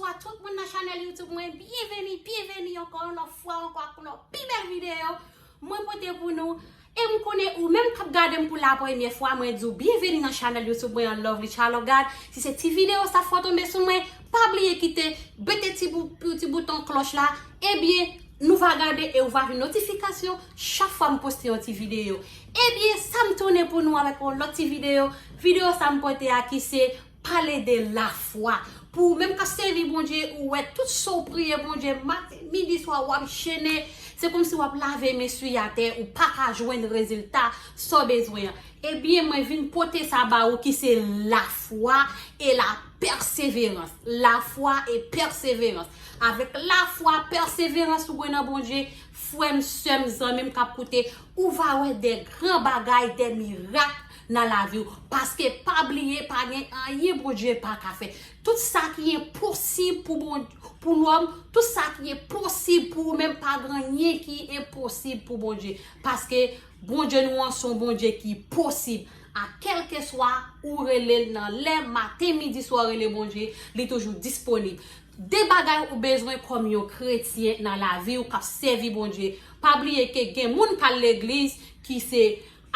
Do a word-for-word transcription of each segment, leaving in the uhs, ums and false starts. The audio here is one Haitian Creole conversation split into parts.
Bonswa tout moun nan chanèl YouTube mwen. Byenveni, byenveni ankò yon lòt fwa ankò ak yon lòt pi bèl videyo mwen pote pou nou. E m konnen ou menm k ap gade m pou la premyè fwa, mwen di w byenveni nan chanèl YouTube mwen an Lovely Charlogard. Si se ti videyo sa fè w tonbe sou mwen, pa bliye kite, bete ti, bou, ti bouton klòch la. Ebyen, nou va gade e ou va jwenn notifikasyon chak fwa m poste yon ti videyo. Ebyen, sa m tounen pou nou avèk yon lòt ti videyo. Videyo sa m pote a ki se pale de lafwa. Pou ou menm k ap sèvi Bondye, ou wè tout sa w priye Bondye, maten, midi, swa, w ap jene, se kòmsi w ap lave men sou atè, ou pa ka jwenn rezilta sa w bezwen an. Ebyen, mwen vin pote sa ba ou ki se lafwa e la pèseverans. Lafwa e pèseverans. Avèk lafwa, pèseverans ou gen nan Bondye, frè m, sè m, zanmi m k ap koute, ou va wè de gran bagay, de mirak nan lavi w. Paske pa bliye, pa gen anyen Bondye pa ka fè. Tout sa ki enposib pou Bondye, pou lòm, tout sa ki enposib pou ou menm, pa gen anyen ki enposib pou Bondye. Paske Bondye nou an se yon Bondye ki posib. A kèlkeswa ou rele l nan lè, maten, midi, swa, w rele Bondye, li toujou disponib. De bagay ou bezwen kòm yon kretyen nan lavi w k ap sèvi Bondye. Pa bliye ke gen moun k al legliz ki se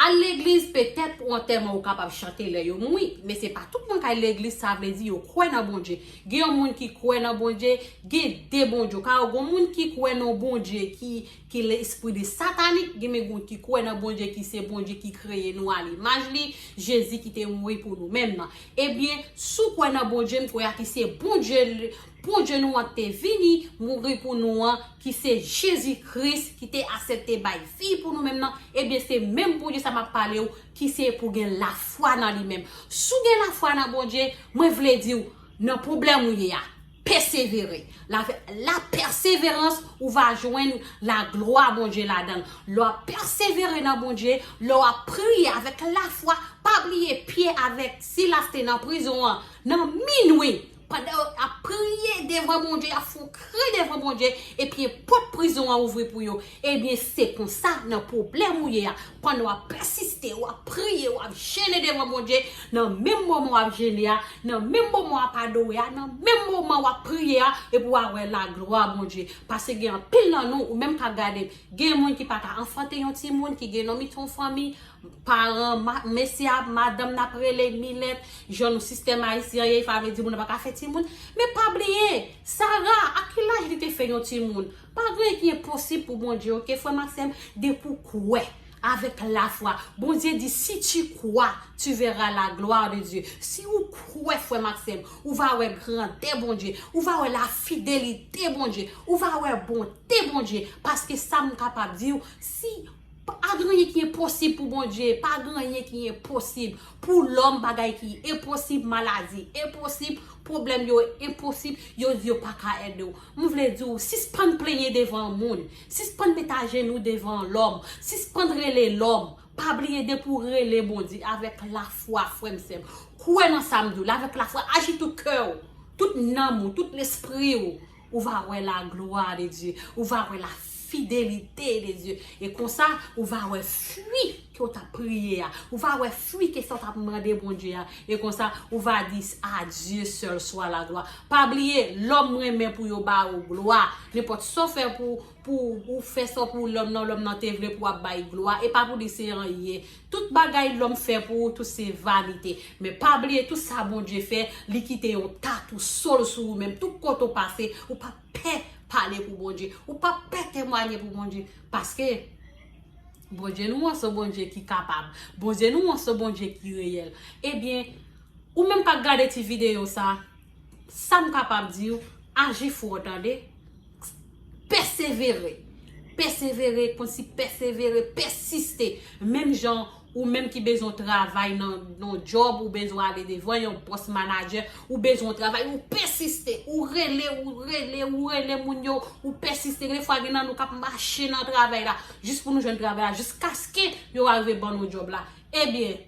al legliz petèt pou antèman ou kapab chante lè yo mouri. Men se pa tout moun k al legliz, sa vle di yo kwè nan Bondye. Gen yon moun ki kwè nan Bondye, gen de Bondye. Ou ka wè gen moun ki kwè nan Bondye ki ki lespri de satanik, gen men moun ki kwè nan Bondye ki se Bondye ki kreye nou a limaj li, Jezi ki te mouri pou nou menm nan. Ebyen, si w kwè nan Bondye m kwè a ki se Bondye, Bondye nou an te vini, mouri pou nou an, ki se Jezi Kris, ki te aksepte bay vi pou nou menm nan, ebyen se menm Bondye sa m ap pale w, ki se pou gen lafwa nan li menm. Si w gen lafwa nan Bondye, mwen vle di w, nan pwoblèm ou ye a, pèsevere. La, la pèseverans, ou va jwenn laglwa Bondye ladan l. Lè w ap pèsevere nan Bondye, lè w ap priye avèk lafwa, pa bliye Pyè avèk Silas te nan prizon an, nan minwi, pandan yo ap priye devan Bondye, y ap fè yon kri devan Bondye, epi pòt prizon an ouvri pou yo. Ebyen, se konsa, nan pwoblèm ou ye a, pandan w ap pèsiste, w ap priye, w ap jene devan Bondye, nan menm moman w ap jene a, nan menm moman w ap adore a, nan menm moman w ap priye a, epi w a wè laglwa Bondye. Paske gen anpil nan nou, ou menm k ap gade m, gen moun ki pa ka anfante yon timoun, ki gen nan mitan yon fanmi, paran, ma, mesye a, madanm n ap rele milèt, jan nou sistèm ayisyen an ye, sa vle di moun nan pa ka fè timoun. Men pa bliye, Sara, a ki laj li te fè yon timoun? Pa gen anyen ki enposib pou Bondye, oke, frè m ak sè m, depi w kwè avèk lafwa. Bondye di, si tu crois, tu verras la gloire de Dieu. Si ou kwè, frè m ak sè m, ou va wè grandè Bondye, ou va wè lafidelite Bondye, ou va wè bonte Bondye. Paske sa m kapab di w, si pa gen anyen ki enposib pou Bondye, pa gen anyen ki enposib. Pou lòm, bagay ki enposib, maladi enposib, pwoblèm yo enposib, yo di yo pa ka ede w. M vle di w, sispann plenyen devan moun, sispann met ajenou devan lòm, sispann rele lòm. Pa bliye depi w rele Bondye avèk lafwa, frè m, sè m. Kwè nan sa m di w la, avèk lafwa, aji tout kè w, tout nanm ou, tout lespri w. Ou va wè la gloire de Dieu. Ou va wè la fidélité de Dieu. E konsa, ou va wè fwi ke w t ap priye a. Ou va wè fwi ke sa w t ap mande Bondye a. E konsa, ou va di, à Dieu seul soit la gloire. Pa bliye, lòm renmen pou yo ba ou glwa. Nenpòt sa w fè pou, pou ou fè sa pou lòm nan, lòm nan te vle pou w ap bay glwa. E pa pou li se anyen. Tout bagay lòm fè pou ou, tout se vanite. Men pa bliye, tout sa Bondye fè, li kite yon tatou sol sou ou menm. Tout kote w pase, ou p ap pè pale pou Bondye. Ou p ap pè temwaye pou Bondye. Paske Bondye nou an se Bondye ki kapab. Bondye nou an se Bondye ki reyèl. Ebyen, ou menm k ap gade ti videyo sa, sa m kapab di w, aji fò, tande. Pèsevere. Pèsevere, konsi pèsevere, pèsiste. Menm jan ou menm ki bezwen travay nan yon djòb, ou bezwen ale devan yon pòs manadjè, ou bezwen travay, ou pèsiste, ou rele, ou rele, ou rele moun yo, ou pèsiste. Gen fwa gen nan nou k ap mache nan travay la, jis pou nou jwenn travay la, jiskaske yo arive ban nou djòb la. Ebyen,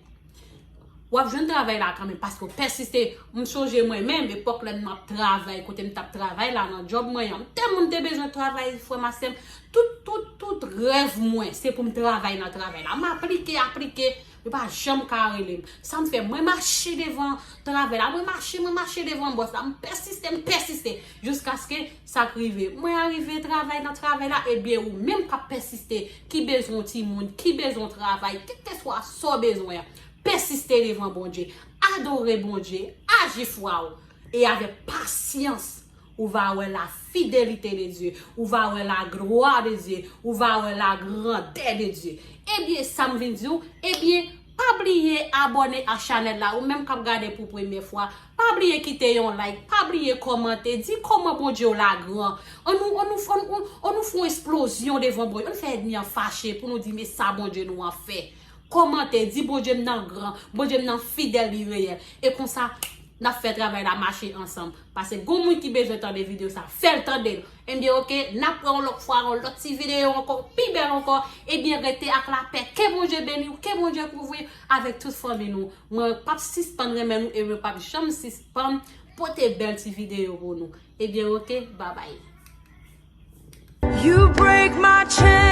w ap jwenn travay la kanmenm, paske w pèsiste. M sonje mwen menm, epòk lè m ap travay, kote m t ap travay la nan djòb mwen an, m tèlman m te bezwen travay, frè m ak sè m, tout, tout, tout rèv mwen, se pou m travay nan travay la. M aplike, aplike, Yo pa janm ka rele m. Sa m fè, mwen mache devan travay la. Mwen mache, mwen mache devan bòs la. M pèsiste, m pèsiste. Jiskaske sa k rive. Mwen arive travay nan travay la, ebyen ou menm k ap pèsiste, ki bezwen yon timoun, ki bezwen yon travay, kèlkeswa sa w bezwen an, pèsiste devan Bondye. Adore Bondye, aji fwa w. E avèk pasyans, ou va wè la fidelite de Dye, ou va wè la glwa de Dye, ou va wè la grandè de Dye. Ebyen, sa m vin di w, ebyen, pa bliye abòne a chanèl la, ou menm k ap gade pou premye fwa, pa bliye kite yon like, pa bliye kòmante, di kòman Bondye w la gran. An nou, an nou, an nou, an nou fè yon eksplozyon devan Bondye, an nou fè ènmi an fache pou nou di, men sa Bondye nou an fè. Kòmante, di Bondye m nan gran, Bondye m nan fidèl, li reyèl. E konsa, n ap fè travay la mache ansanm. Paske gon moun ki bezwen tande videyo sa, fè l tande l. Ebyen, oke, n ap wè yon lòt fwa, yon lòt ti videyo ankò, pi bèl ankò. Ebyen, rete ak lapè. Ke Bondye beni w, ke Bondye kouvri w avèk tout fanmi nou. Mwen p ap sispann renmen nou e mwen p ap janm sispann pote bèl ti videyo pou nou. Ebyen, oke, babay. You break my chain.